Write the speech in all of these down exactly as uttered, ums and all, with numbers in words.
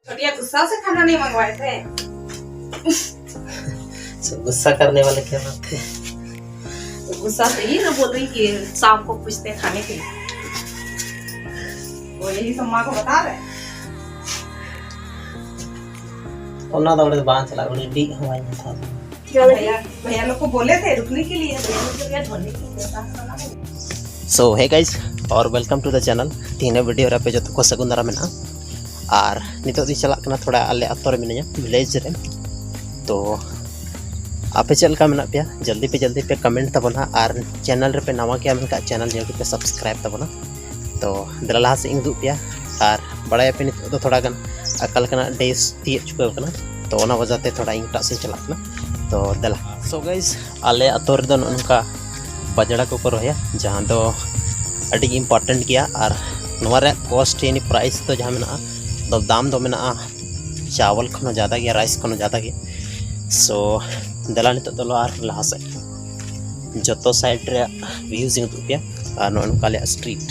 छोटिया गुस्सा से खाना नहीं मंगवाए थे। गुस्सा करने वाले क्या बात है? गुस्सा से ही ना बोल रही कि शाम को पूछते खाने के लिए। वो यही सब माँ को बता रहे हैं। ᱚᱱᱟ ᱫᱚ ᱚᱸᱰᱮ ᱫᱚ ᱵᱟᱝ ᱪᱟᱞᱟᱜ, ᱩᱱᱤ ᱰᱤᱜ ᱦᱚᱸ ᱵᱟᱭ ᱢᱮᱛᱟ ᱫᱤᱧᱟ᱾ भैया लोग को बोले थे रुकने के लिए, भैया लोग को क्या ढोने के लिए, साथ खाना नहीं। So hey guys, और welcome to the channel। ᱛᱮᱦᱮᱧᱟᱜ video ᱨᱮ ᱟᱯᱮ ᱡᱚᱛᱚ ᱠᱚ ᱥᱟᱹᱜᱩᱱ ᱫᱟᱨᱟᱢ ᱢᱮᱱᱟᱜᱼᱟ᱾ ᱟᱨ ᱱᱤᱛᱚᱜ ᱫᱚᱧ ᱪᱟᱞᱟᱜ ᱠᱟᱱᱟ ᱛᱷᱚᱲᱟ ᱟᱞᱮ ᱟᱛᱳ ᱨᱮ ᱢᱤᱱᱟᱹᱧᱟ, village ᱨᱮ᱾ ᱛᱚ ᱟᱯᱮ ᱪᱮᱫ ᱞᱮᱠᱟ ᱢᱮᱱᱟᱜ ᱯᱮᱭᱟ? ᱡᱚᱞᱫᱤ ᱯᱮ ᱡᱚᱞᱫᱤ ᱯᱮ comment ᱛᱟᱵᱚᱱᱟ, ᱟᱨ channel ᱨᱮᱯᱮ ᱱᱟᱣᱟ ᱜᱮᱭᱟ ᱢᱮᱱᱠᱷᱟᱱ channel ᱡᱚᱞᱫᱤ ᱯᱮ subscribe ᱛᱟᱵᱚᱱᱟ᱾ ᱛᱚ ᱫᱮᱞᱟ ᱞᱟᱦᱟ ᱥᱮᱫ ᱤᱧ ᱩᱫᱩᱜ ᱯᱮᱭᱟ᱾ ᱟᱨ ᱵᱟᱲᱟᱭᱟᱯᱮ ᱱᱤᱛᱚᱜ ᱫᱚ ᱛᱷᱚᱲᱟ ᱜᱟᱱ ᱟᱠᱟᱞ ᱠᱟᱱᱟ, ᱰᱮᱭ ᱛᱤᱭᱳᱜ ᱪᱩᱠᱟᱹᱣ ᱠᱟᱱᱟ, ᱛᱚ ᱚᱱᱟ ᱣᱟᱡᱟ ᱛᱮ ᱛᱷᱚᱲᱟ ᱤᱧ ᱮᱴᱟᱜ ᱥᱮᱫ ᱤᱧ ᱪᱟᱞᱟᱜ ᱠᱟᱱᱟ᱾ ᱛᱚ ᱫᱮᱞᱟ᱾ So guys, ᱟᱞᱮ ᱟᱛᱳ ᱨᱮᱫᱚ ᱱᱚᱜᱼᱚ ᱱᱚᱝᱠᱟ ᱵᱟᱡᱽᱲᱟ ᱠᱚᱠᱚ ᱨᱚᱦᱚᱭᱟ, ᱡᱟᱦᱟᱸ ᱫᱚ ᱟᱹᱰᱤ important ᱜᱮᱭᱟ᱾ ᱟᱨ ᱱᱚᱣᱟ ᱨᱮᱭᱟᱜ cost ᱭᱟᱱᱤ price ᱫᱚ ᱡᱟᱦᱟᱸ ᱢᱮᱱᱟᱜᱼᱟ, ᱫᱚ ᱫᱟᱢ ᱫᱚ ᱢᱮᱱᱟᱜᱼᱟ ᱪᱟᱣᱚᱞ ᱠᱷᱚᱱ ᱦᱚᱸ ᱡᱟᱫᱟ ᱜᱮᱭᱟ, rice ᱠᱷᱚᱱ ᱦᱚᱸ ᱡᱟᱫᱟ ᱜᱮᱭᱟ᱾ So ᱫᱮᱞᱟ ᱱᱤᱛᱚᱜ ᱫᱚ ᱟᱨ ᱞᱟᱦᱟ ᱥᱮᱫ ᱡᱚᱛᱚ side ᱨᱮᱭᱟᱜ views ᱤᱧ ᱩᱫᱩᱜ ᱯᱮᱭᱟ᱾ ᱟᱨ ᱱᱚᱜᱼᱚ ᱱᱚᱝᱠᱟ ᱟᱞᱮᱭᱟᱜ street,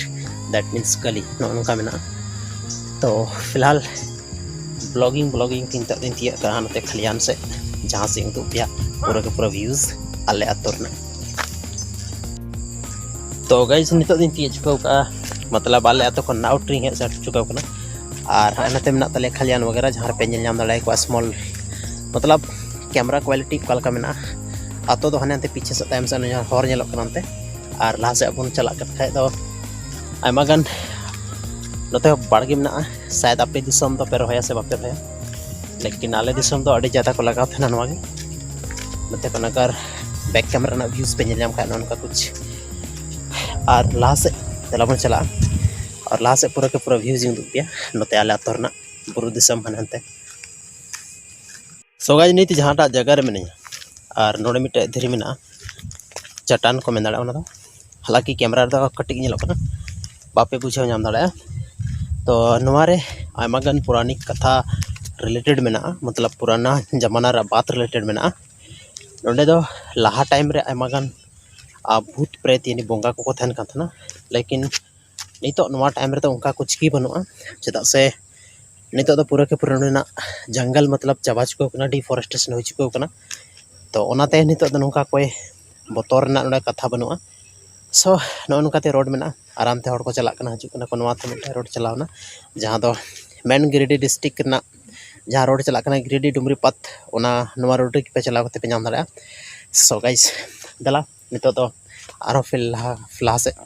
that means ᱜᱟᱹᱞᱤ ᱱᱚᱜᱼᱚ ᱱᱚᱝᱠᱟ ᱢᱮᱱᱟᱜᱼᱟ᱾ ᱛᱚ ᱯᱷᱤᱞᱦᱟᱞ vlogging vlogging ᱛᱮ ᱱᱤᱛᱚᱜ ᱫᱚᱧ ᱛᱤᱭᱟᱹᱜ ᱠᱟᱜᱼᱟ ᱱᱚᱛᱮ ᱠᱷᱟᱞᱤᱭᱟᱱ ᱥᱮᱫ, ᱡᱟᱦᱟᱸ ᱥᱮᱫ ᱤᱧ ᱩᱫᱩᱜ ᱯᱮᱭᱟ ᱯᱩᱨᱟᱹ ᱜᱮ ᱯᱩᱨᱟᱹ views ᱟᱞᱮ ᱟᱛᱳ ᱨᱮᱱᱟᱜ᱾ ᱛᱚ guys, ᱱᱤᱛᱚᱜ ᱫᱚᱧ ᱛᱤᱭᱟᱹᱜ ᱪᱩᱠᱟᱹᱣ ᱠᱟᱜᱼᱟ, ᱢᱚᱛᱞᱚᱵ ᱟᱞᱮ ᱟᱛᱳ ᱠᱷᱚᱱ ᱱᱟᱣᱴᱨᱤᱧ ᱦᱮᱡ ᱥᱮᱴᱮᱨ ᱪᱩᱠᱟᱹᱣ ᱠᱟᱱᱟ᱾ ᱟᱨ ᱱᱚᱛᱮ ᱢᱮᱱᱟᱜ ᱛᱟᱞᱮᱭᱟ ᱠᱷᱟᱞᱤᱭᱟᱱ ᱣᱟᱜᱮᱨᱟ, ᱡᱟᱦᱟᱸ ᱨᱮᱯᱮ ᱧᱮᱞ ᱧᱟᱢ ᱫᱟᱲᱮᱭᱟᱠᱚᱣᱟ small, ᱢᱚᱛᱞᱚᱵ camera quality ᱚᱠᱟ ᱞᱮᱠᱟ ᱢᱮᱱᱟᱜᱼᱟ᱾ ᱟᱛᱳ ᱫᱚ ᱦᱟᱱᱮ ᱦᱟᱱᱛᱮ ᱯᱤᱪᱷᱮ ᱥᱮᱫ, ᱛᱟᱭᱚᱢ ᱥᱮᱫ ᱚᱱᱮ ᱦᱚᱨ ᱧᱮᱞᱚᱜ ᱠᱟᱱᱟ ᱚᱱᱛᱮ᱾ ᱟᱨ ᱞᱟᱦᱟ ᱥᱮᱫ ᱵᱚᱱ ᱪᱟᱞᱟᱜ ᱠᱟᱱ ᱠᱷᱟᱡ ᱫᱚ ᱟᱭᱢᱟ ᱜᱟᱱ ᱱᱚᱛᱮ ᱦᱚᱸ ᱵᱟᱲᱜᱮ ᱢᱮᱱᱟᱜᱼᱟ᱾ ᱥᱟᱭᱟᱫ ᱟᱯᱮ ᱫᱤᱥᱚᱢ ᱫᱚᱯᱮ ᱨᱚᱦᱚᱭᱟ ᱥᱮ ᱵᱟᱯᱮ ᱨᱚᱦᱚᱭᱟ, ᱞᱮᱠᱤᱱ ᱟᱞᱮ ᱫᱤᱥᱚᱢ ᱫᱚ ᱟᱹᱰᱤ ᱡᱟᱫᱟ ᱠᱚ ᱞᱟᱜᱟᱣ ᱛᱟᱦᱮᱱᱟ ᱱᱚᱣᱟ ᱜᱮ᱾ ᱱᱚᱛᱮ ᱠᱷᱚᱱ ᱟᱜᱟᱨ back camera ᱨᱮᱱᱟᱜ views ᱯᱮ ᱧᱮᱞ ᱧᱟᱢ ᱠᱷᱟᱡ ᱱᱚᱜᱼᱚ ᱱᱚᱝᱠᱟ ᱠᱩᱪ᱾ ᱟᱨ ᱞᱟᱦᱟ ᱥᱮᱫ ᱫᱮᱞᱟ ᱵᱚᱱ ᱪᱟᱞᱟᱜᱼᱟ, ᱟᱨ ᱞᱟᱦᱟ ᱥᱮᱫ ᱯᱩᱨᱟᱹ ᱠᱮ ᱯᱩᱨᱟᱹ views ᱤᱧ ᱩᱫᱩᱜ ᱯᱮᱭᱟ ᱱᱚᱛᱮ ᱟᱞᱮ ᱟᱛᱳ ᱨᱮᱱᱟᱜ ᱵᱩᱨᱩ ᱫᱤᱥᱚᱢ ᱦᱟᱱᱮ ᱦᱟᱱᱛᱮ᱾ So guys, ᱱᱤᱛ ᱡᱟᱦᱟᱸᱴᱟᱜ ᱡᱟᱭᱜᱟ ᱨᱮ ᱢᱤᱱᱟᱹᱧᱟ, ᱟᱨ ᱱᱚᱰᱮ ᱢᱤᱫᱴᱮᱡ ᱫᱷᱤᱨᱤ ᱢᱮᱱᱟᱜᱼᱟ, ᱪᱟᱴᱟᱱ ᱠᱚ ᱢᱮᱱ ᱫᱟᱲᱮᱭᱟᱜᱼᱟ ᱚᱱᱟ ᱫᱚ, ᱦᱟᱞᱟᱠᱤ camera ᱨᱮᱫᱚ ᱠᱟᱹᱴᱤᱡ ᱜᱮ ᱧᱮᱞᱚᱜ ᱠᱟᱱᱟ, ᱵᱟᱯᱮ ᱵᱩᱡᱷᱟᱹᱣ ᱧᱟᱢ ᱫᱟᱲᱮᱭᱟᱜᱼᱟ᱾ ᱛᱚ ᱱᱚᱣᱟ ᱨᱮ ᱟᱭᱢᱟ ᱜᱟᱱ ᱯᱩᱨᱟᱱᱤ ᱠᱟᱛᱷᱟ related ᱢᱮᱱᱟᱜᱼᱟ, ᱢᱚᱛᱞᱚᱵ ᱯᱩᱨᱟᱱᱟ ᱡᱟᱢᱟᱱᱟ ᱨᱮᱭᱟᱜ ᱵᱟᱛ related ᱢᱮᱱᱟᱜᱼᱟ᱾ ᱱᱚᱰᱮ ᱫᱚ ᱞᱟᱦᱟ time ᱨᱮ ᱟᱭᱢᱟ ᱜᱟᱱ ᱟᱨ ᱵᱷᱩᱛ ᱯᱨᱮᱛ ᱭᱟᱱᱤ ᱵᱚᱸᱜᱟ ᱠᱚᱠᱚ ᱛᱟᱦᱮᱱ ᱠᱟᱱ ᱛᱟᱦᱮᱱᱟ, ᱞᱮᱠᱤᱱ ᱱᱤᱛᱚᱜ ᱱᱚᱣᱟ time ᱨᱮᱫᱚ ᱚᱱᱠᱟ ᱠᱩᱪ ᱜᱮ ᱵᱟᱹᱱᱩᱜᱼᱟ, ᱪᱮᱫᱟᱜ ᱥᱮ ᱱᱤᱛᱚᱜ ᱫᱚ ᱯᱩᱨᱟᱹ ᱠᱮ ᱯᱩᱨᱟᱹ ᱱᱚᱰᱮᱱᱟᱜ ᱡᱟᱝᱜᱟᱞ ᱢᱚᱛᱞᱚᱵ ᱪᱟᱵᱟ ᱪᱩᱠᱟᱹᱣ ᱠᱟᱱᱟ, ᱰᱤᱯᱷᱚᱨᱮᱥᱴᱨᱮᱥᱚᱱ ᱦᱩᱭ ᱪᱩᱠᱟᱹᱣ ᱠᱟᱱᱟ᱾ ᱛᱚ ᱚᱱᱟᱛᱮ ᱱᱤᱛᱚᱜ ᱫᱚ ᱱᱚᱝᱠᱟ ᱠᱚᱭ ᱵᱚᱛᱚᱨ ᱨᱮᱱᱟᱜ ᱱᱚᱰᱮ ᱠᱟᱛᱷᱟ ᱵᱟᱹᱱᱩᱜᱼᱟ᱾ ᱥᱳ ᱱᱚᱜᱼᱚ ᱱᱚᱝᱠᱟᱛᱮ ᱨᱳᱰ ᱢᱮᱱᱟᱜᱼᱟ, ᱟᱨᱟᱢ ᱛᱮ ᱦᱚᱲ ᱠᱚ ᱪᱟᱞᱟᱜ ᱠᱟᱱᱟ, ᱦᱤᱡᱩᱜ ᱠᱟᱱᱟ ᱠᱚ᱾ ᱱᱚᱣᱟ ᱛᱮ ᱢᱤᱫᱴᱮᱱ ᱨᱳᱰ ᱪᱟᱞᱟᱣ ᱮᱱᱟ, ᱡᱟᱦᱟᱸ ᱫᱚ ᱢᱮᱱ ᱜᱤᱨᱤᱰᱤ ᱰᱤᱥᱴᱨᱤᱠᱴ ᱨᱮᱱᱟᱜ ᱡᱟᱦᱟᱸ ᱨᱳᱰ ᱪᱟᱞᱟᱜ ᱠᱟᱱᱟ ᱜᱤᱨᱤᱰᱤ ᱰᱩᱢᱨᱤ ᱯᱟᱛ, ᱚᱱᱟ ᱱᱚᱣᱟ ᱨᱳᱰ ᱨᱮᱜᱮ ᱯᱮ ᱪᱟᱞᱟᱣ ᱠᱟᱛᱮ ᱯᱮ ᱧᱟᱢ ᱫᱟᱲᱮᱭᱟᱜᱼᱟ᱾ ᱥᱳ ᱜᱟᱭᱥ, ᱫᱮᱞᱟ ᱱᱤᱛᱚᱜ ᱫᱚ ᱟᱨᱦᱚᱸ ᱯᱷᱤᱨ ᱞᱟᱦᱟ ᱞᱟᱦᱟ ᱥᱮᱫ